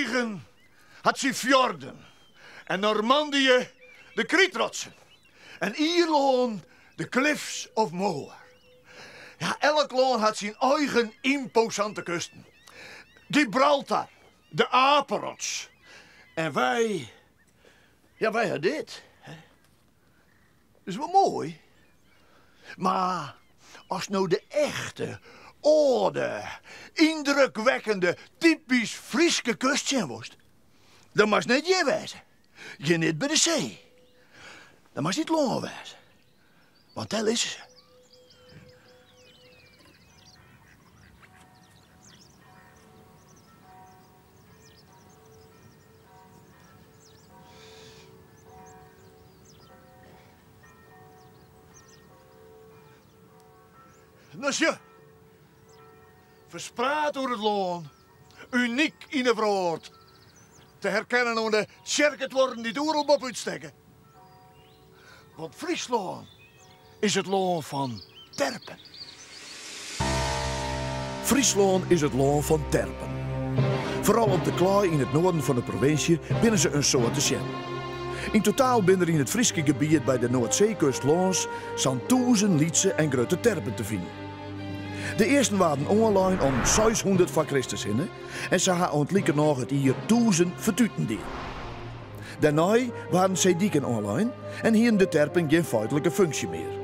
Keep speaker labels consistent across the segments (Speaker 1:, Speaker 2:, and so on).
Speaker 1: Noarwegen hat syn fjorden en Normandië de krytrotsen en Ierlân de Cliffs of Moher. Ja, elk lân hat syn eigen ymposante kusten. Gibraltar, de aperots. En wy, ja wy ha dit. Is wol moai. Mar ast no de echte, âlde, yndrukwekkende, typysk Fryske kust sjen wolst, dan moatst net hjir wêze. Hjir net by de see. Dan moatst yn it lân wêze. Want dêr lizze se. No sjoch, ferspraat oer it lân, unyk yn 'e wrâld, te herkennen oan de tsjerketuorren dy't oeral boppe útstekke. Want Fryslân is it lân fan terpen.
Speaker 2: Fryslân is it lân fan terpen. Foaral op de klaai yn it noarden fan de provinsje binne se in soad te sjen. Yn totaal binne der yn it Fryske gebiet by de Noardseekust lâns sa'n 1000 lytse en grutte terpen te finen. De earsten waarden oanlein om 600 foar Kristus hinne en se ha oant likernôch it jier 1000 fertuten dien. Dêrnei waarden seediken oanlein en hienen de terpen gjin feitlike funksje mear.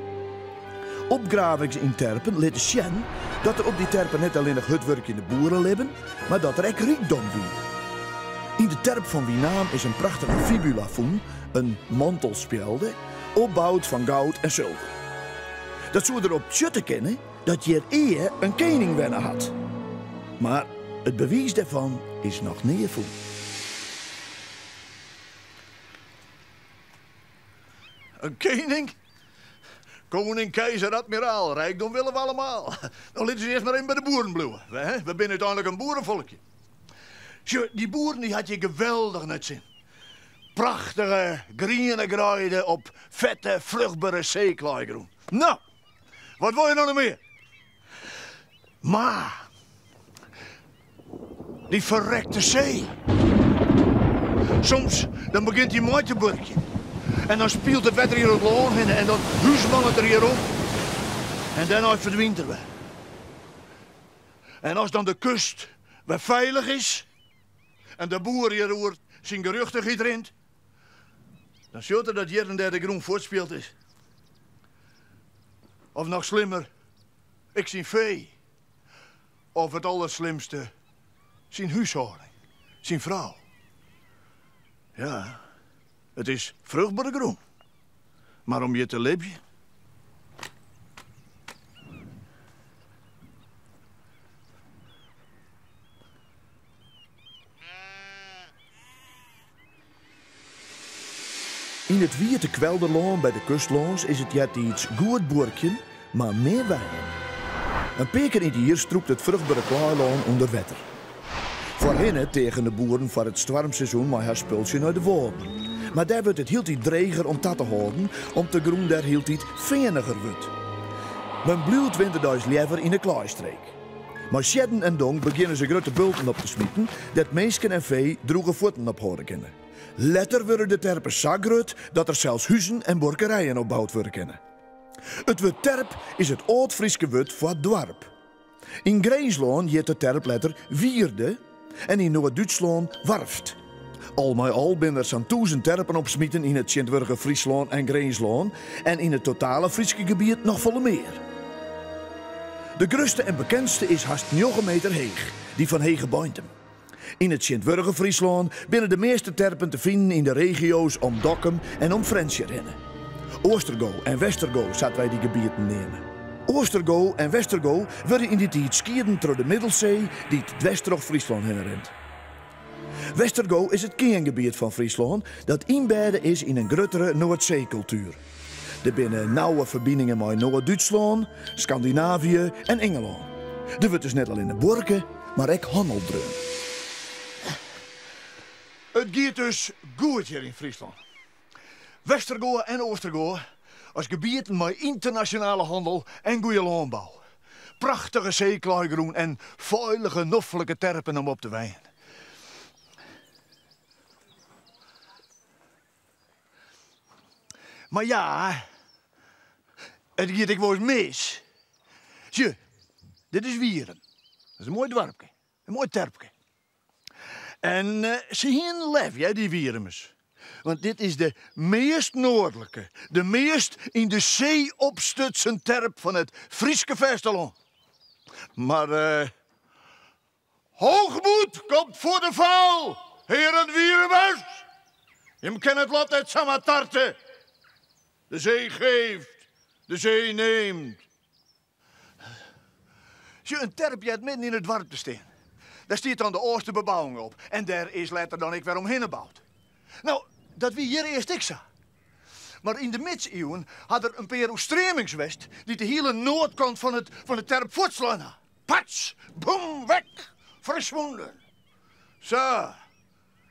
Speaker 2: Opgravings yn terpen litte sjen dat der op dy terpen net allinnich hurdwurkjende boeren libben, mar dat der ek rykdom wie. Yn de terp fan Winaam is in prachtige fibula fûn, in mantelspjelde, opboud fan goud en sulver. Dat soe derop tsjutte kinne dat hjir ea in kening wenne hat. Mar it bewiis dêrfan is noch nea fûn.
Speaker 1: In kening? Koning, keizer, admiraal, rijkdom willen we allemaal. No litte se earst mar even by de boeren bliuwe. We binne úteinlik in boerefolkje. Sjoch, dy boeren dy hat hjir geweldich nei 't sin. Prachtige griene greide op fette, fruchtbere seeklaaigrûn. No, wat wol je no noch mear? Mar dy ferrekte see. Soms dan begjint hy mei te buorkjen. En dan spielt it wetter hjir it lân hinne en dan húsmannet er hjir om. En dêrnei ferdwynt er wer. En as dan de kust wer feilich is en de boer hjir oer syn gerjochtichheid rint, dan sjocht er dat hjir en dêr de grûn fuortspield is. Of noch slimmer, ek syn fee. Of it allerslimste, syn húshâlding, syn frou. Ja, it is fruchtbere grûn, mar om hjir te libjen?
Speaker 2: Yn it wiete kwelderlân by de kust lâns is it eartiids goed buorkjen, mar min wenjen. In pear kear yn it jier strûpt it fruchtbere klaailân ûnder wetter. Foarhinne teagen de boeren foar it stoarmseizoen mei har spultsje nei de wâlden. Mar dêr wurdt it hieltyd dreger om ta te hâlden, om't de grûn dêr hieltyd feaniger wurdt. Men bliuwt winterdeis leaver yn 'e klaaistreek. Mei siedden en dong begjinne se grutte bulten op te smiten, dêr't minsken en fee drûge fuotten op hâlde kinne. Letter wurde de terpen sa grut dat der sels huzen en buorkerijen op boud wurde kinne. It wurd terp is it âld-Fryske wurd foar doarp. Yn Grinslân hjit de terp letter wierde en yn Noard-Dútslân warft. Al mei al binne der sa'n 1000 terpen opsmiten yn it tsjintwurdige Fryslân en Grinslân en yn it totale Fryske gebiet noch folle mear. De grutste en bekendste is hast njoggen meter heech, dy fan Hegebeintum. Yn it tsjintwurdige Fryslân binne de measte terpen te finen yn de regio's om Dokkum en om Frjentsjer hinne. Oostergo en Westergo, sa't wy dy gebieten neame. Oostergo en Westergo wurde yn dy tiid skieden troch de Middelsee dy't dwers troch Fryslân hinne rint. Westergo is it kearngebiet fan Fryslân dat ynbêde is yn in gruttere Noardseekultuer. Der binne nauwe ferbiningen mei Noard-Dútslân, Skandinavië en Ingelân. Der wurdt dus net allinne buorke, mar ek hannel dreaun.
Speaker 1: It giet dus goed hjir yn Fryslân. Westergoa en Oostergoa as gebieten mei ynternasjonale hannel en goede lânbou. Prachtige seeklaaigrûn en feilige, noflike terpen om op te wenjen. Mar ja, it giet ek wolris mis. Sjoch, dit is Wierum. Dat is in moai doarpke, in moai terpke. En se hienen lef, hear, dy Wierumers. Want dit is de meast noardlike, de meast yn de see opstutsen terp fan it Fryske fêstelân. Mar hoogmoed komt voor de val, hearen Wierumers! Jim kinne it lot net samar tarte. De zee geeft, de zee neemt. Sjoch, in terp heart midden yn it doarp te stean. Dêr stiet dan de âldste bebouwing op en dêr is letter dan ek wer omhinne boud. No, dat wie hjir earst ek sa. Mar yn de midsiuwen ha der in pear oerstreamings west dy't de hiele noardkant fan it fan de terp fuortslein ha. Pats! Boem! Weg! Verschwunden! Sa,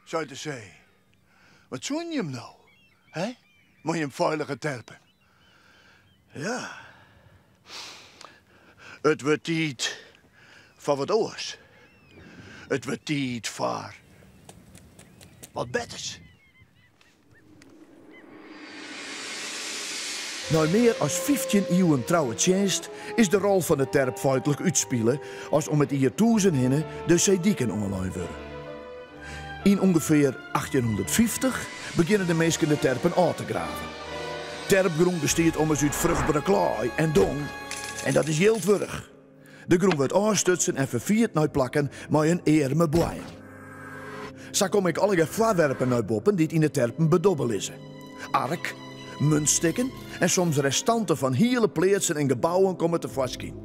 Speaker 1: seit de see. Wat soenen jim no, hè? Mei jim feilige terpen. Ja. It wurdt tiid foar wat oars. It wurdt tiid foar wat betters.
Speaker 2: Nei mear as 15 iuwen trouwe tsjinst is de rol fan de terp feitlik útspile as om it jier tûzen hinne de seediken oanlein wurde. Yn ûngefear achttjinhûndertfyftich begjinne de minsken de terpen ôf te graven. Terpgrûn bestiet ommers út fruchtbere klaai en dong en dat is jild wurdich. De grûn wurdt ôfstutsen en ferfierd nei plakken mei in earme boaiem. Sa komme ek allegear foarwerpen nei boppen dy't yn de terpen bedobbe lizze. Ark, muntstikken en soms restanten fan hiele pleatsen en gebouwen komme tefoarskyn.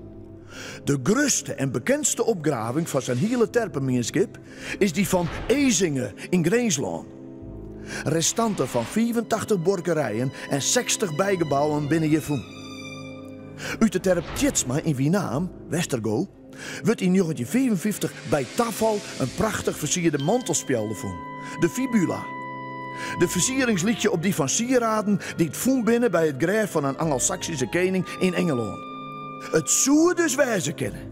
Speaker 2: De grutste en bekendste opgraving fan sa'n hiele terpenmienskip is dy fan Ezinge yn Grinslân. Restanten fan 85 buorkerijen en 60 bygebouwen binne hjir fûn. Ut de terp Tjitsma yn Winaam, Westergo, wurdt yn 1955 by tafal in prachtich fersierde mantelspjelde fûn, de fibula. De fersierings lykje op dy fan sieraden dy't fûn binne by it grêf fan in Angelsaksyske kening yn Ingelân. It soe dus wêze kinne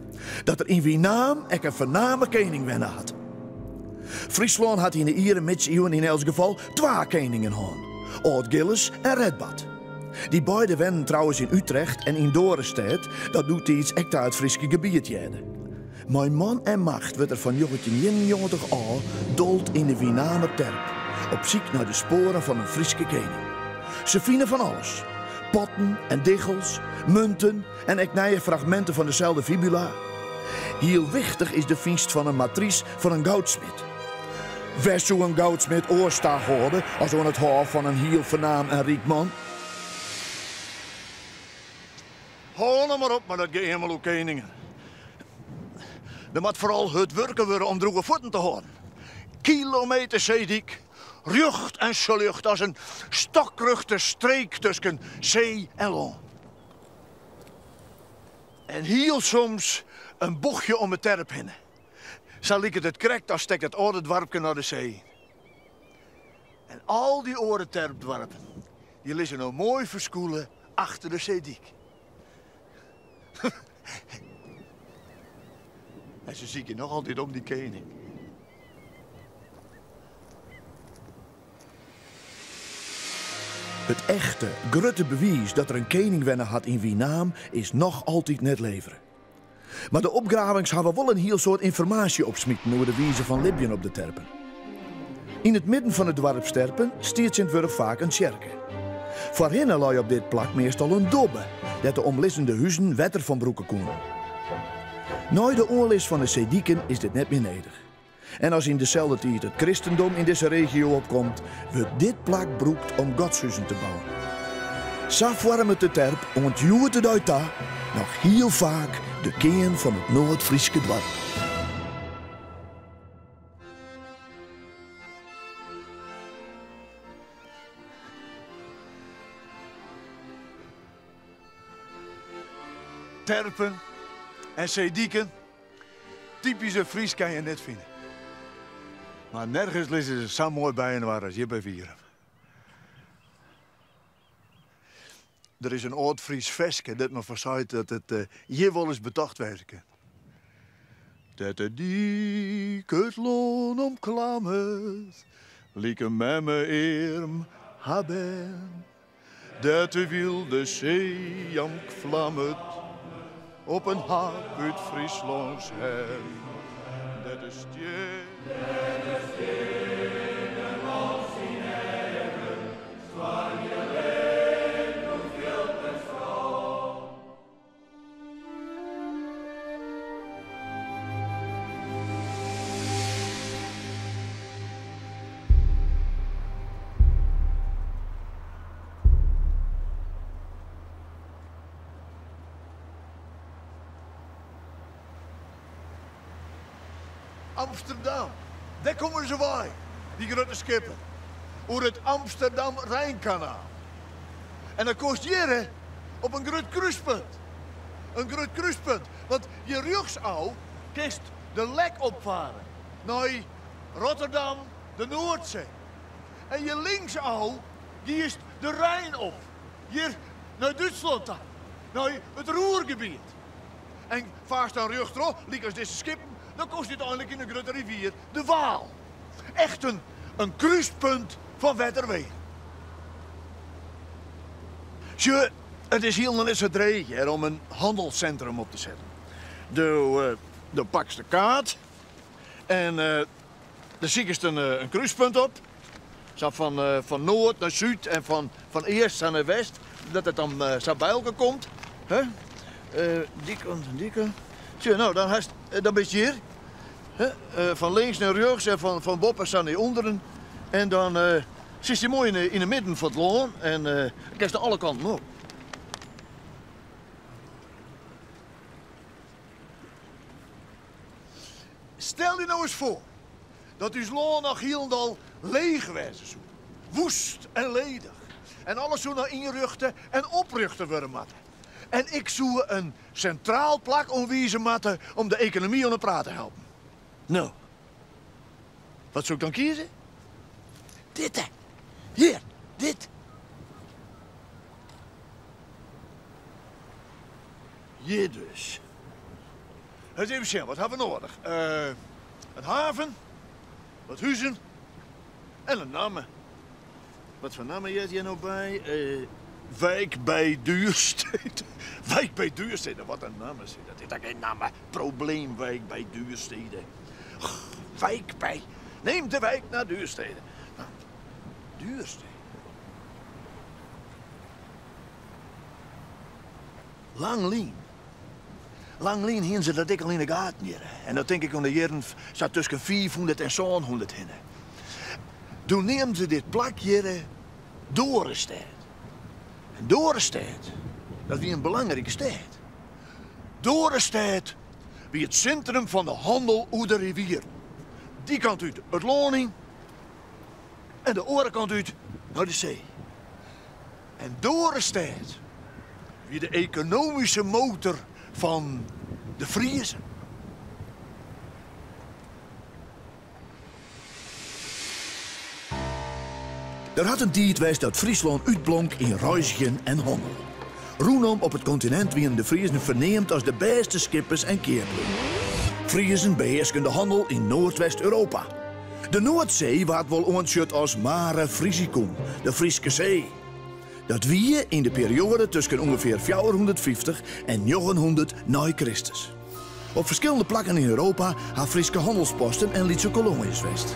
Speaker 2: dat der yn Winaam ek in fername kening wenne hat. Fryslân hat yn de iere midsiuwen yn elts gefal twa keningen hân, Aldgilles en Redbad. Dy beide wennen trouwens yn Utrecht en yn Dorestêd, dat doetiids ek ta it Fryske gebiet hearde. Mei man en macht wurdt der fan 1991 ôf dold yn de Winamer terp, op syk nei de spoaren fan in Fryske kening. Se fine fan alles, potten en diggels, munten en ek nije fragminten fan deselde fibula. Hiel wichtich is de fynst fan in matrys fan in goudsmid. Wêr soe in goudsmid oars tahâlde as oan it hôf fan in hiel fernaam en ryk man?
Speaker 1: Hâld no mar op mei dat geëamel oer keningen. Der moat foaral hurd wurke wurde om drûge fuotten te hâlden. Kilometer seedyk, rjocht en sljocht as in stokrjochte streek tusken see en lân. En hiel soms in bochtje om 'e terp hinne. Sa liket it krekt as stekt it âlde doarpke nei de see yn. En al dy oare terpdoarpen, dy lizze no moai ferskûle achter de seedyk. En se sykje noch altyd om dy kening.
Speaker 2: It echte, grutte bewiis dat der in kening wenne hat yn Winaam is noch altyd net levere. Mar de opgravings hawwe wol in hiel soad ynformaasje opsmiten oer de wize fan libjen op de terpen. Yn it midden fan de doarpsterpen stiet tsjintwurdich faak in tsjerke. Foarhinne lei op dit plak meastal in dobbe, dêr't de omlizzende huzen wetter fan brûke koene. Nei de oanlis fan de seediken is dit net mear nedich. En as yn deselde tiid it kristendom yn dizze regio opkomt, wurdt dit plak brûkt om godshuzen te bouwen. Sa foarmet de terp oant hjoed-de-dei ta noch hiel faak de kearn fan it Noard-Fryske doarp.
Speaker 1: Terpen en seediken. Typysker Frysk kin je net fine. Mar nergens lizze se sa moai byinoar as hjir by Wierum. Der is in âld Frysk ferske dêr't men fan seit dat it hjir wolris betocht wêze kin. Dêr't de dyk it lân omklammet, lyk in memme-earm har bern. Dêr't de wylde seeamk flammet op in hap út Fryslâns hem. Dêr't de stjerren al syn eagen soargje lit oer fjild en strân. Amsterdam, dêr komme se wei, dy grutte skippen, oer it Amsterdam-Rijnkanaal. En dan komst hjirre op in grut krúspunt. In grut krúspunt, want hjir rjochtsôf kinst de Lek opfare nei Rotterdam, de Noardsee. En hjir linksôf giest de Rijn op, hjir nei Dútslân ta, nei it Ruhrgebiet. En faarst dan rjochttroch, lykas dizze skippen, dan komst úteinlik yn de grutte rivier de Waal. Echt in krúspunt fan wetterwegen. Sjoch, it is hielendal net sa dreech hear om in hannelssintrum op te setten. Do do pakst de kaart en dan sikest in krúspunt op, sa fan fan noard nei súd en fan fan east sa nei west, dat it dan sa by elkoar komt. Hè? Dy kant en dy kant. Sjoch, no dan hast, dan bist hjir. Hè? Fan links nei rjochts en fan fan boppe sa nei ûnderen. En dan Sitst hjir moai yn 'e midden fan it lân en kinst alle kanten op. Stel dy no ris foar dat ús lân noch hielendal leech wêze soe. Woest en ledich. En alles soe noch ynrjochte en oprjochte wurde moatte. En ik soe in sintraal plak oanwize moatte om de ekonomy oan 'e praat te helpen. No, Wat soe ik dan kieze? Dit, Hjir, dit. Hjir dus. Ris even sjen, wat ha we noadich? In haven, wat huzen en in namme. Wat foar namme heart hjir no by? Wijk bij Duurstede. Wijk bij Duurstede, wat in namme sis. Dat is toch gjin namme? Probleemwijk bij Duurstede. Wijk bij. Neem de wijk naar Duurstede. Nou, Duurstede. Lang lyn. Lang lyn hiene se dat ek al yn de gaten hjir. En dan tink ik oan de jierren sa tusken 500 en 700 hinne. Doe neamden se dit plak hjir Dorestêd. En Dorestêd, dat wie in belangrike stêd. Dorestêd wie it sintrum fan de hannel oer de rivier. Dy kant út it lân yn en de oare kant út nei de see. En Dorestêd wie de ekonomyske motor fan de Friezen.
Speaker 2: Der hat in tiid west dat Fryslân útblonk yn reizgjen en hannel. Rûnom op it kontinint wienen de Friezen ferneamd as de bêste skippers en keaplju. Friezen behearsken de hannel yn Noardwest-Europa. De Noardsee waard wol oantsjut as Mare Frisicum, de Fryske See. Dat wie yn de perioade tusken ûngefear 450 en 900 nei Kristus. Op ferskillende plakken yn Europa ha Fryske hannelsposten en lytse koloanjes west.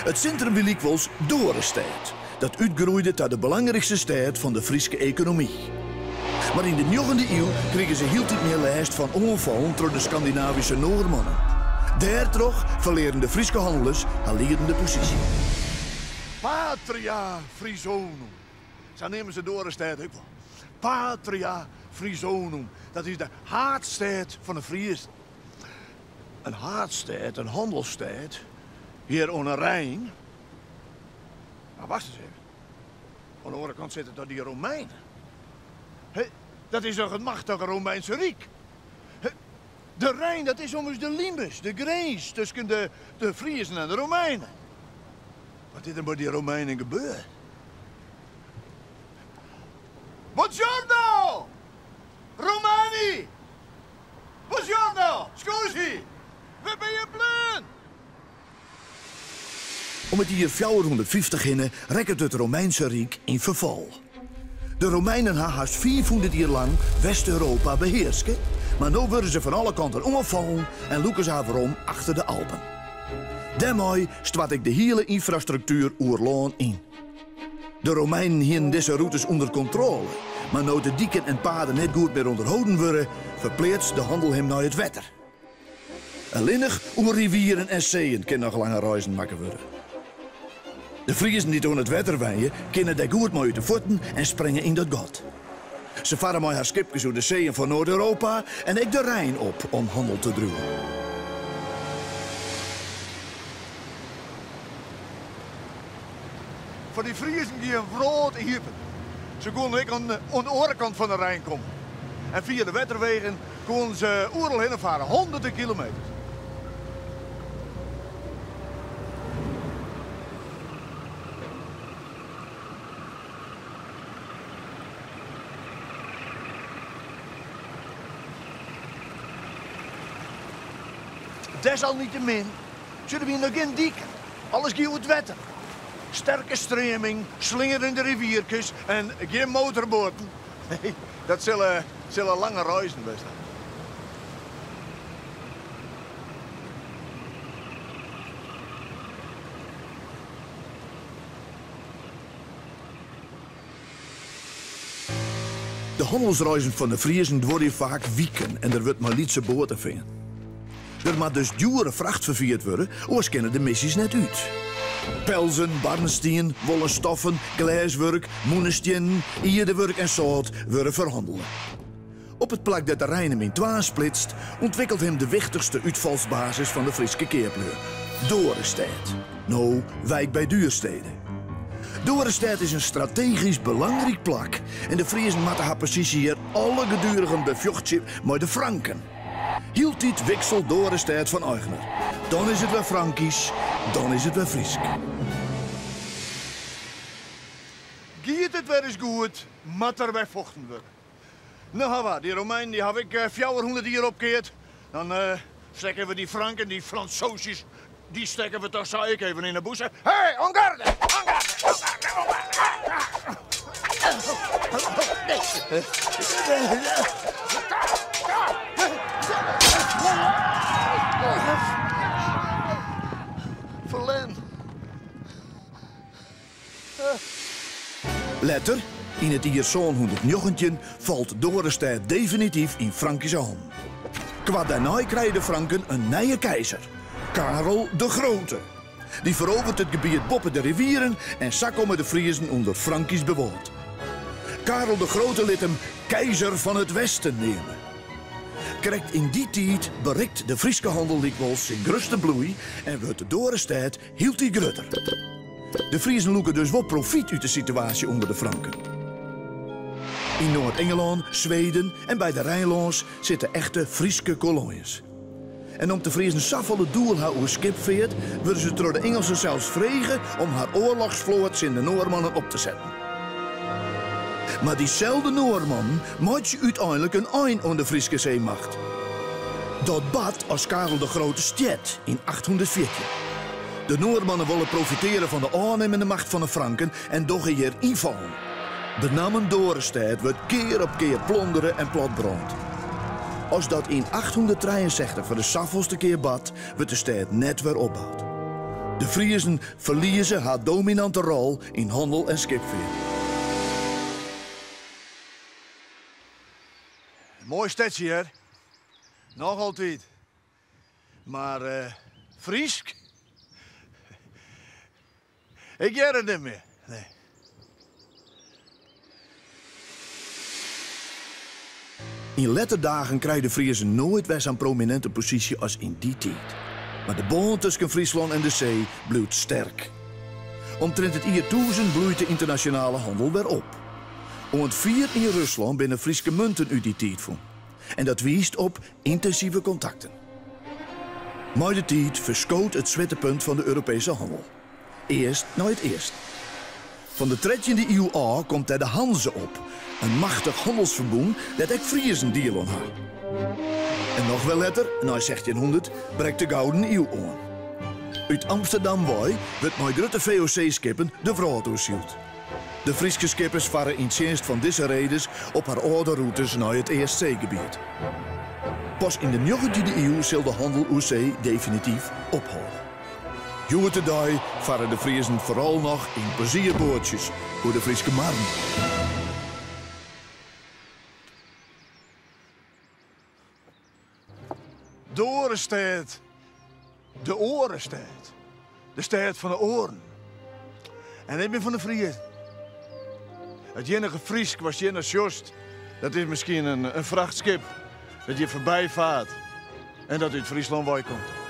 Speaker 2: It sintrum wie lykwols Dorestêd, dat útgroeide ta de belangrykste stêd fan de Fryske ekonomy. Mar yn de njoggende iuw krigen se hieltyd mear lêst fan oanfallen troch de Skandinavyske Noarmannen. Dêrtroch ferlearen de Fryske hannelers har liedende posysje.
Speaker 1: Patria Frisonum, sa neame se Dorestêd ek wol. Patria Frisonum, dat is de haadstêd fan de Friezen. In haadstêd, in hannelsstêd, hjir oan 'e Rijn. Mar wacht ris even. Oan de oare kant sitte toch dy Romeinen. He, dat is toch it machtige Romeinse Ryk? He, de Rijn, dat is ommers de limes, de grins tusken de, de Friezen en de Romeinen. Wat is der mei dy Romeinen gebeurd? Buongiorno! Romani! Buongiorno! Scusi! Wêr binne je bleaun?
Speaker 2: Om it jier 450 hinne rekket it Romeinse Ryk yn ferfal. De Romeinen ha hast 500 jier lang West-Europa behearske, mar no wurde se fan alle kanten oanfallen en lûke se har werom achter de Alpen. Dêrmei stoart ek de hiele ynfrastruktuer oer lân yn. De Romeinen hienen dizze rûtes ûnder kontrôle, mar no't de diken en paden net goed mear ûnderholden wurde, ferpleatst de hannel him nei it wetter. Allinnich oer rivieren en seeën kin noch lange reizen makke wurde. De Friezen dy't oan it wetter wenje, kinne dêr goed mei út de fuotten en springe yn dat gat. Se farre mei har skipkes oer de seeën fan Noard-Europa en ek de Rijn op om hannel te driuwen.
Speaker 1: Foar dy Friezen gie in wrâld iepen. Se koenen ek oan de oare kant fan de Rijn komme. En fia de wetterwegen koenen se oeral hinne farre, honderden kilometers. Desalniettemin, sjoch, der wiene noch gjin diken. Alles gie oer it wetter. Sterke streaming, slingerjende rivierkes en gjin motorboaten. Nee, dat sille, sille lange reizen west ha.
Speaker 2: De hannelsreizen fan de Friezen duorje faak wiken en der wurdt mei lytse boaten fearn. Der moat dus djoere fracht ferfierd wurde, oars kinne de missys net út. Pelzen, barnstien, wollen stoffen, glêswurk, mûnestiennen, ierdewurk en sâlt wurde ferhannele. Op it plak dêr't de Rijn him yn twaen splitst, ûntwikkelt him de wichtichste útfalsbasis fan de Fryske keaplju, Dorestêd, no Wijk bij Duurstede. Dorestêd is in strategysk belangryk plak en de Friezen moatte har posysje hjir allegeduerigen befjochtsje mei de Franken. Hieltyd wikselt Dorestêd fan eigener. Dan is it wer Frankysk, dan is it wer Frysk.
Speaker 1: Giet it wer ris goed, moat der wer fochten wurde. No hawar, dy Romeinen dy hawwe ek 400 jier opkeard. Dan stekke we dy Franken, dy Fransoosjes, dy stekke we toch sa ek even yn 'e bûse. Hey, en garde! En garde! En garde! En garde! Ferlern.
Speaker 2: Letter, yn it jier 719, falt Dorestêd definityf yn Frankyske hannen. Koart dêrnei krije de Franken in nije keizer, Karel de Grote. Dy feroveret it gebiet boppe de rivieren en sa komme de Friezen ûnder Frankysk bewâld. Karel de Grote lit him keizer fan it Westen neame. Krekt yn dy tiid berikt de Fryske hannel lykwols syn grutste bloei en wurdt Dorestêd hieltyd grutter. De Friezen lûke dus wol profyt út de situaasje ûnder de Franken. Yn Noard-Ingelân, Sweden en by de Rijn lâns sitte echte Fryske koloanjes. En om't de Friezen safolle doel ha oer skipfeart, wurde se troch de Ingelsen sels frege om har oarlochsfloat tsjin de Noarmannen op te setten. Mar dyselde Noarmannen meitsje úteinlik in ein oan de Fryske seemacht. Dat bart as Karel de Grote stjert yn 814. De Noarmannen wolle profiteare fan de ôfnimmende macht fan de Franken en dogge hjir ynfallen. Benammen Dorestêd wurdt kear op kear plondere en platbrând. As dat yn 863 foar de safolste kear bart, wurdt de stêd net wer opboud. De Friezen ferlieze har dominante rol yn hannel en skipfeart.
Speaker 1: Moai stedsje hear. Noch altyd. Mar Frysk? Ik hear it net mear. Nee.
Speaker 2: Yn letter dagen krije de Friezen noait wer sa'n promininte posysje as yn dy tiid. Mar de bân tusken Fryslân en de see bliuwt sterk. Omtrint it jier 1000 bloeit de ynternasjonale hannel wer op. Oant fier yn Ruslân binne Fryske munten út dy tiid fûn. En dat wiist op yntinsive kontakten. Mei de tiid ferskoot it swittepunt fan de Europeeske hannel. Earst nei it easten. Fan de trettjinde iuw ôf komt dêr de Hanze op, in machtich hannelsferbûn dêr't ek Friezen diel oan ha. En noch wer letter, nei 1600, brekt de Gouden Iuw oan. Ut Amsterdam wei wurdt mei grutte VOC-skippen de wrâld oersyld. De Fryske skippers farre yn tsjinst fan dizze reders op har âlde rûtes nei it Eastseegebiet. Pas yn de njoggentjinde iuw sil de hannel oer see definityf ophâlde. Hjoed-de-dei farre de Friezen foaral noch yn plezierboatsjes oer de Fryske marren.
Speaker 1: De oare stêd, de oare stêd, de stêd fan de oaren. En ik bin fan de Friezen. It iennige Frysk watst hjir noch sjochst, dat is miskien in frachtskip dat hjir foarby fart en dat út Fryslân wei komt.